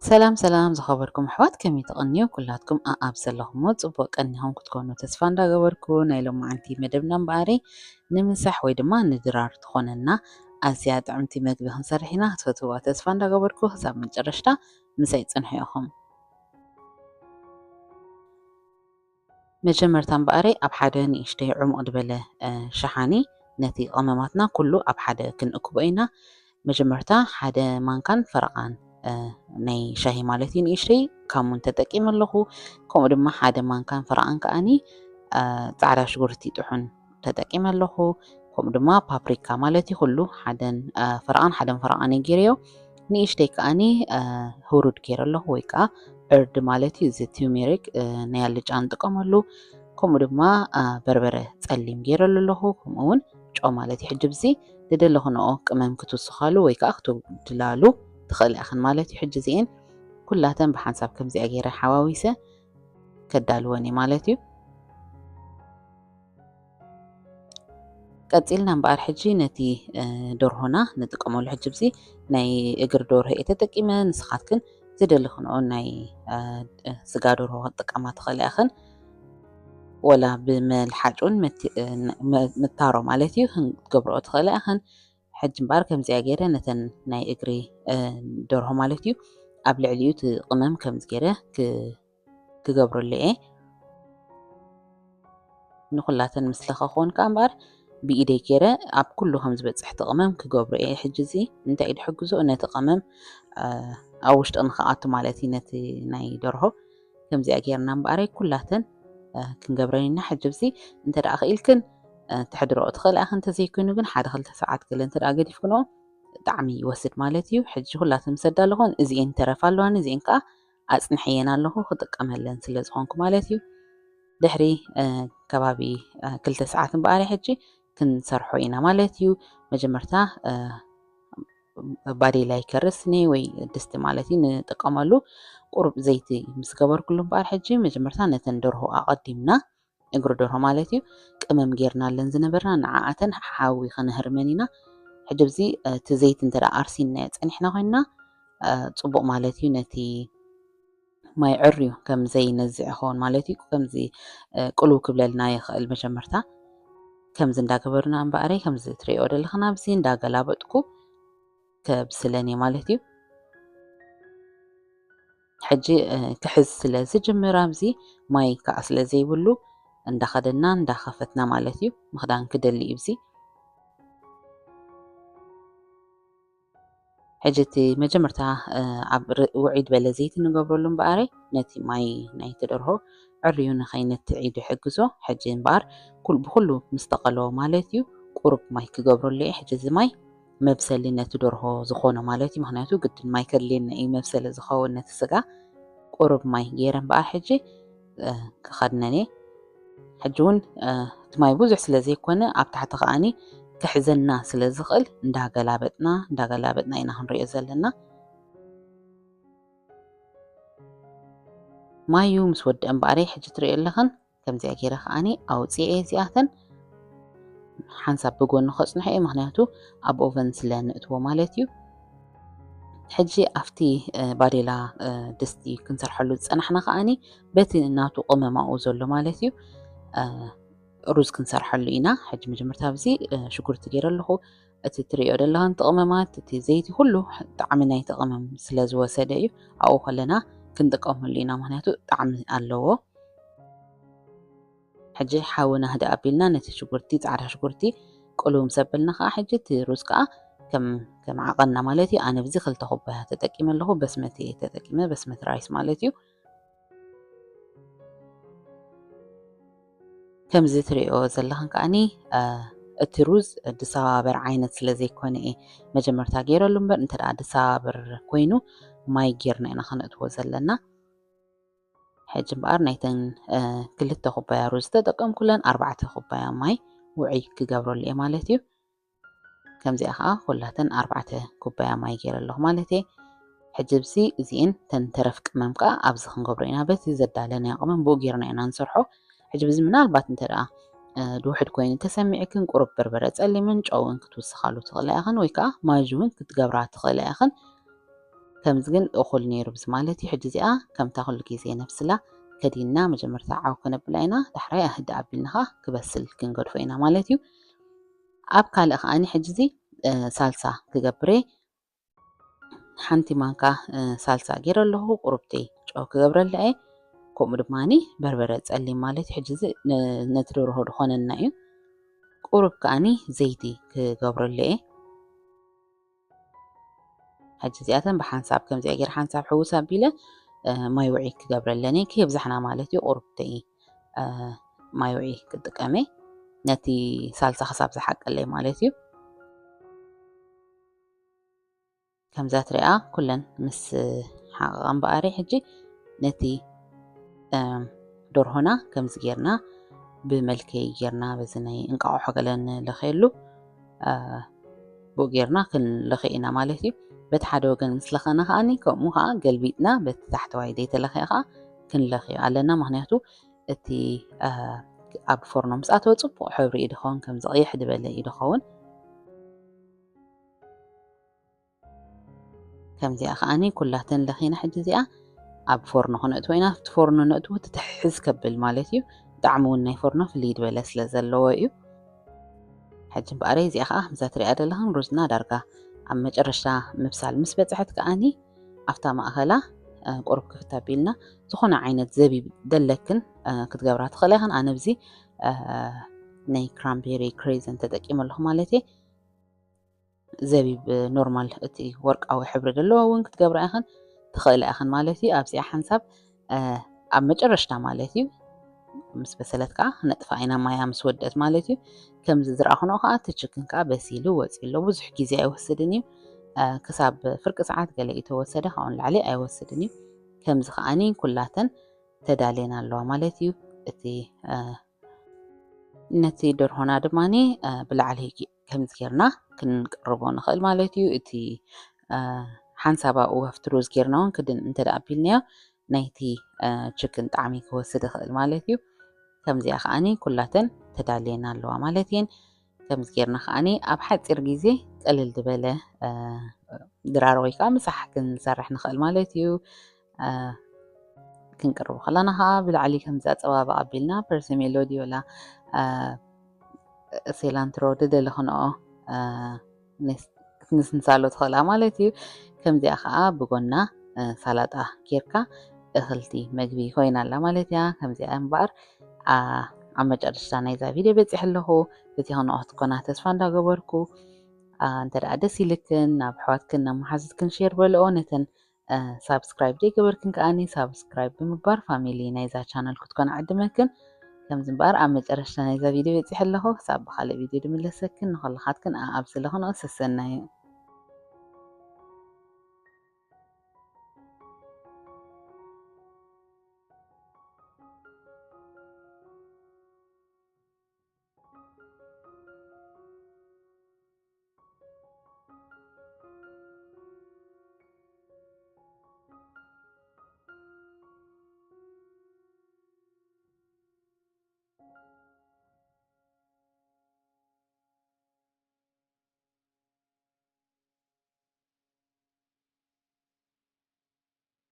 ሰላም ሰላም ዝኸበርኩም ኣሕዋት፣ ከመይ ትቕንዩ? ኩላትኩም ኣኣብ ዘለኹሞ ጽቡቕ ቀኒኹም ክትኮኑ ተስፋ እንዳገበርኩ፣ ናይ ሎማዓንቲ መደብና እምበኣሪ ንምሳሕ ወይ ድማ ንድራር ትኾነና ኣዝያ ጥዕምቲ መግቢ ክንሰርሕ ኢና። ክትፈትውዋ ተስፋ እንዳገበርኩ ክሳብ መጨረሽታ ምሳይ ጽንሑ ኢኹም። መጀመርታ እምበኣረይ ኣብ ሓደ ንእሽተይ ዕሙቕ ዝበለ ሸሓኒ ነቲ ቐመማትና ኩሉ ኣብ ሓደ ክንእክቦ ኢና። መጀመርታ ሓደ ማንካን ፈረቓን ናይ ሻሂ ማለት እዩ ንእሽተይ ካሙን ተጠቂመ ኣለኹ። ከምኡ ድማ ሓደ ማንካን ፈረቓን ከኣኒ ፃዕዳ ሽጉርቲ ጥሑን ተጠቂመ ኣለኹ። ከምኡ ድማ ፓፕሪካ ማለት እዩ ኩሉ ሓደን ፈረቓን ሓደን ፈረቓን ገይረዮ። ንእሽተይ ከኣኒ ህሩድ ገይረ ኣለኹ ወይ ከዓ እርድ ማለት እዩ። እዚ ቲዩሜሪክ ናይ ኣልጫ ንጥቀመሉ። ከምኡ ድማ በርበረ ፀሊም ገይረሉ ኣለኹ። ከምኡ እውን ጨው ማለት እዩ። ሕጂ ብዚ ዝደለኹንኦ ቅመም ክትውስኻሉ ወይ ከዓ ክትድላሉ ትኽእላ ኢኽን ማለት እዩ። ሕጂ እዚኤን ኩላተን ብሓንሳብ ከምዚኣ ገይረ ሓዋዊሰ ከዳልወን እየ ማለት እዩ። ቀፂልና እምበኣር ሕጂ ነቲ ደርሆና ንጥቀመሉ። ሕጂ ብዚ ናይ እግሪ ደርሆ እየ ተጠቂመ። ንስኻትክን ዝደለኽንኦ ናይ ስጋ ደርሆ ክትጥቀማ ትኽእላ ኢኽን። ወላ ብመልሓጭ እውን ምታሮ ማለት እዩ ክትገብርኦ ትኽእላ ኢኽን። ሕጂ እምበኣር ከምዚኣ ገይረ ነተን ናይ እግሪ ደርሆ ማለት እዩ ኣብ ልዕሊኡ እቲ ቅመም ከምዚ ገይረ ክገብረሉ እየ። ንኹላተን ምስ ለኸኽወን ከዓ እምበኣር ብኢደይ ገይረ ኣብ ኩሉ ከም ዝበፅሕ እቲ ቅመም ክገብሮ እየ። ሕጂ እዚ እንታይ እዩ ድሕግዞ ነቲ ቅመም ኣብ ውሽጢ ንክኣቱ ማለት እዩ። ነቲ ናይ ደርሆ ከምዚኣ ገይርና እምበኣረይ ኩላተን ክንገብረን ኢና። ሕጂ እዚ እንተ ደኣ ክኢልክን ትሕድረኦ ትኽእላ ኢኽን፣ እንተዘይኮይኑ ግን ሓደ ክልተ ሰዓት ገለ እንተ ደኣ ገዲፍክንኦ ብጣዕሚ ይወስድ ማለት እዩ። ሕጂ ኩላተን ምስ ኣዳለኹን እዚኤን ተረፋ ኣለዋን እዚኤን ከዓ ኣጽንሐየን ኣለኹ ክጥቀመለን ስለ ዝኾንኩ ማለት እዩ። ድሕሪ ከባቢ ክልተ ሰዓት እምበኣር ሕጂ ክንሰርሖ ኢና ማለት እዩ። መጀመርታ ባዴላ ይከርስ እኔ ወይ ድስቲ ማለት እዩ ንጥቀመሉ። ቁሩብ ዘይቲ ምስ ገበርኩሉ እምበኣር ሕጂ መጀመርታ ነተን ደርሆ ኣቐዲምና እግሪ ደርሆ ማለት እዩ ቅመም ጌርናለን ዝነበርና ንዓኣተን ሓዊ ከነህርመን ኢና። ሕጂ ኣብዚ እቲ ዘይቲ እንተ ኣርሲና ጸኒሕና ኮይንና ጽቡቕ ማለት እዩ። ነቲ ማይ ዕርዩ ከም ዘይነዝዕ ይኸውን ማለት እዩ። ከምዚ ቅልው ክብለልና ይኽእል። መጀመርታ ከምዚ እንዳገበርና እምበኣረይ ከምዚ ትሪኦ ዘለኽን ኣብዚ እንዳገላበጥኩ ከብስለን እየ ማለት እዩ። ሕጂ ክሕዝ ስለ ዝጅምር ኣብዚ ማይ ከዓ ስለ ዘይብሉ እንዳኸደና እንዳኸፈትና ማለት እዩ። ምኽዳን ክደሊ እዩ እዚ። ሕጂ እቲ መጀመርታ ኣብ ውዒድ በለ ዘይቲ ንገብረሉ እምበኣረይ ነቲ ማይ ናይቲ ደርሆ ዕርዩ ንኸይነትዕ እዩ ድሕግዞ። ሕጂ እምበኣር ብኩሉ ምስ ተቐለዎ ማለት እዩ ቁሩብ ማይ ክገብረሉ እየ። ሕጂ እዚ ማይ መብሰሊ ነቲ ደርሆ ዝኾኖ ማለት እዩ። ምኽንያቱ ግድን ማይ ከድልየና እዩ መብሰሊ ዝኸውን ነቲ ስጋ። ቁሩብ ማይ ገይረ እምበኣር ሕጂ ክኸድነን እየ። ሕጂ እውን እቲ ማይ ብዙሕ ስለ ዘይኮነ ኣብ ታሕቲ ከኣኒ ክሕዘና ስለ ዝኽእል እንዳገላበጥና እንዳገላበጥና ኢና ክንሪኦ ዘለና። ማዩ ምስ ወድአ እምበኣረይ ሕጂ ትሪኦ ኣለኽን ከምዚኣ ገይረ ከኣኒ ኣውፅኤ እዚኣተን ሓንሳብ ብጎኒ ከፅንሖ እየ፣ ምኽንያቱ ኣብ ኦቨን ስለ ንእትዎ ማለት እዩ። ሕጂ ኣብቲ ባዴላ ድስቲ ክንሰርሐሉ ዝፀናሕና ከኣኒ በቲ ናቱ ቅመማኡ ዘሎ ማለት እዩ ሩዝ ክንሰርሐሉ ኢና። ሕጂ መጀመርታ ኣብዚ ሽጉርቲ ገይረ ኣለኹ። እቲ ትሪኦ ዘለኻን ተቐመማት እቲ ዘይቲ ኩሉ ጣዕሚ ናይ ተቐመም ስለ ዝወሰደ እዩ። ኣብኡ ከለና ክንጥቀመሉ ኢና፣ ምክንያቱ ጣዕሚ ኣለዎ። ሕጂ ሓዊ ናህዲ ኣቢልና ነቲ ሽጉርቲ፣ ፃዕዳ ሽጉርቲ ቅልው ምስ ኣበልና ከዓ ሕጂ እቲ ሩዝ ከዓ ከም ከም ዓቐንና ማለት እዩ። ኣነ ብዚ ክልተ ኩባያ ተጠቂመ ኣለኹ። በስመቲ እየ ተጠቂመ፣ በስመቲ ራይስ ማለት እዩ። ከምዚ ትሪኦ ዘለኽን ከዓኒ እቲ ሩዝ ድሰባበር ዓይነት ስለ ዘይኮነ እየ መጀመርታ ገይረሉ እምበር እንተ ደኣ ድሰባበር ኮይኑ ማይ ጌርና ኢና ከነእትዎ ዘለና። ሕጂ እምበኣር ናይተን ክልተ ኩባያ ሩዝ ዝተጠቀምኩለን ኣርባዕተ ኩባያ ማይ ውዑይ ክገብረሉ እየ ማለት እዩ። ከምዚኣ ከዓ ኩላተን ኣርባዕተ ኩባያ ማይ ገይረ ኣለኹ ማለት እየ። ሕጂ ብዚ እዚኤን ተን ተረፍ ቅመም ከዓ ኣብዚ ክንገብሮ ኢና። በቲ ዘዳለናዮ ቅመም ብኡ ጌርና ኢና ንሰርሖ። ሕጂ ብዚ ምናልባት እንተ ደኣ ድውሕድ ኮይኑ ተሰሚዕክን ቁሩብ በርበረ ጸሊምን ጨውን ክትውስኻሉ ትኽእላ ኢኽን ወይ ከዓ ማጂ እውን ክትገብራ ትኽእላ ኢኽን። ከምዚ ግን እኹል ነይሩ ብዚ ማለት እዩ። ሕጂ እዚኣ ከምታ ኩሉ ግዜ ነብስላ ከዲንና መጀመርታ ዓው ከነብላ ኢና። ዳሕራይ ኣህድ ኣቢልና ኸዓ ክበስል ክንገድፎ ኢና ማለት እዩ። ኣብ ካልእ ከዓኒ ሕጂ እዚ ሳልሳ ክገብር እየ። ሓንቲ ማንካ ሳልሳ ገይረ ኣለኹ። ቁሩብቲ ጨው ክገብረላ እየ። ከምኡ ድማ በርበረ ጸሊም ማለት እዩ። ሕጂ እዚ ነቲ ደርሆ ዝኾነና እዩ። ቁሩብ ከዓኒ ዘይቲ ክገብረሉ እየ። ሕጂ እዚኣተን ብሓንሳብ ከምዚኣ ገይረ ሓንሳብ ሕውስ ኣቢለ ማይ ውዒ ክገብረለን እየ። ከየብዛሕና ማለት እዩ። ቁሩብቲ ማይ ውዒ ክጥቀም እየ። ነቲ ሳልሳ ክሳብ ዝሓቀለይ ማለት እዩ። ከምዛ ትሪኣ ኩለን ምስ ሓቐቓ እምበኣሪ ሕጂ ነቲ ደርሆና ከምዚ ጌርና ብመልከይ ጌርና በዚ ናይ እንቃቑሖ ገለ ንለኸየሉ ብኡ ጌርና ክንለኸ ኢና ማለት እዩ። በቲ ሓደ ወገን ምስ ለኸና ከዓኒ ከምኡ ከዓ ገልቢጥና በቲ ታሕተዋይ ዘይተለኸየ ከዓ ክንለኽዮ ኣለና። ምክንያቱ እቲ ኣብ ፎርኖ ምስ ኣተወ ፅቡቕ ሕብሪ እዩ ድኸውን፣ ከምዚ ቅይሕ ዝበለ እዩ ድኸውን። ከምዚኣ ከዓኒ ኩላተን ለኺና ሕጂ እዚኣ ኣብ ፎርኖ ክነእትዎ ኢና። ኣብቲ ፎርኖ ነእትዎ ትትሕዝ ከብል ማለት እዩ። ጣዕሚ እውን ናይ ፎርኖ ፍልይ ዝበለ ስለ ዘለዎ እዩ። ሕጂ እምበኣረይ እዚኣ ከዓ ከምዛ ትሪኣ ዘለኽን ሩዝና ዳርጋ ኣብ መጨረሽታ ምብሳል ምስ በፅሐት ከዓኒ ኣብታ ማእኸላ ቁሩብ ክፍት ኣቢልና ዝኾነ ዓይነት ዘቢብ ደለክን ክትገብራ ትኽእላ ኢኽን። ኣነ ኣብዚ ናይ ክራምቤሪ ክሬዘን ተጠቂመ ኣለኹ ማለት እየ። ዘቢብ ኖርማል እቲ ወርቃዊ ሕብሪ ዘለዎ እውን ክትገብራ ኢኽን ትኽእላ ኢኽን ማለት እዩ። ኣብዚኣ ሓንሳብ ኣብ መጨረሽታ ማለት እዩ ምስ በሰለት ከዓ ነጥፋ ኢና ማያ ምስ ወደት ማለት እዩ። ከምዚ ዝረኣኹኖ ከዓ እቲ ችክን ከዓ በሲሉ ወፂኡ ኣሎ። ብዙሕ ግዜ ኣይወስድን እዩ። ክሳብ ፍርቂ ሰዓት ገለ እዩ ተወሰደ፣ ካብኡ ንላዕሊ ኣይወስድን እዩ። ከምዚ ከዓኒ ኩላተን ተዳልየን ኣለዋ ማለት እዩ። እቲ ነቲ ደርሆና ድማ ብላዕሊ ከምዚ ጌርና ክንቅርቦ ንኽእል ማለት እዩ። እቲ ሓንሳብ ኣብኡ ኣብቲ ሩዝ ጌርና እውን ክድን እንተ ደኣ ኣቢልናዮ ናይቲ ችክን ጣዕሚ ክወስድ ይኽእል ማለት እዩ። ከምዚኣ ከዓኒ ኩላተን ተዳልየን ኣለዋ ማለት እየን። ከምዚ ጌርና ከዓኒ ኣብ ሓፂር ግዜ ቅልል ዝበለ ድራር ወይ ከዓ ምሳሕ ክንሰርሕ ንኽእል ማለት እዩ። ክንቅርቦ ከለና ከዓ ብላዕሊ ከምዚ ኣፀባባቕ ኣቢልና ፐርሰሜሎ ድዮላ ሴላንትሮ ደደለኽንኦ ክትንስንሳሉ ትኽእላ ማለት እዩ። ከምዚኣ ከዓ ብጎና ሳላጣ ጌርካ እኽልቲ መግቢ ኮይና ኣላ ማለት እያ። ከምዚኣ እምበኣር ኣብ መጨረሽታ ናይዛ ቪድዮ በፂሐ ኣለኹ። በቲ ክንኦ ክትኮና ተስፋ እንዳገበርኩ እንተ ደኣ ደስ ኢልክን ናብ ኣሕዋትክን ናብ መሓዙትክን ሼር በልኦ። ነተን ሳብስክራይብ ዘይገበርክን ከዓኒ ሳብስክራይብ ብምግባር ፋሚሊ ናይዛ ቻነል ክትኮና ዕድመክን። ከምዚ እምበኣር ኣብ መጨረሽታ ናይዛ ቪድዮ በፂሐ ኣለኹ። ክሳብ ብካልእ ቪድዮ ድምለሰክን ንኸልኻትክን ኣብ ዘለኽንኦ ሰሰናዩ።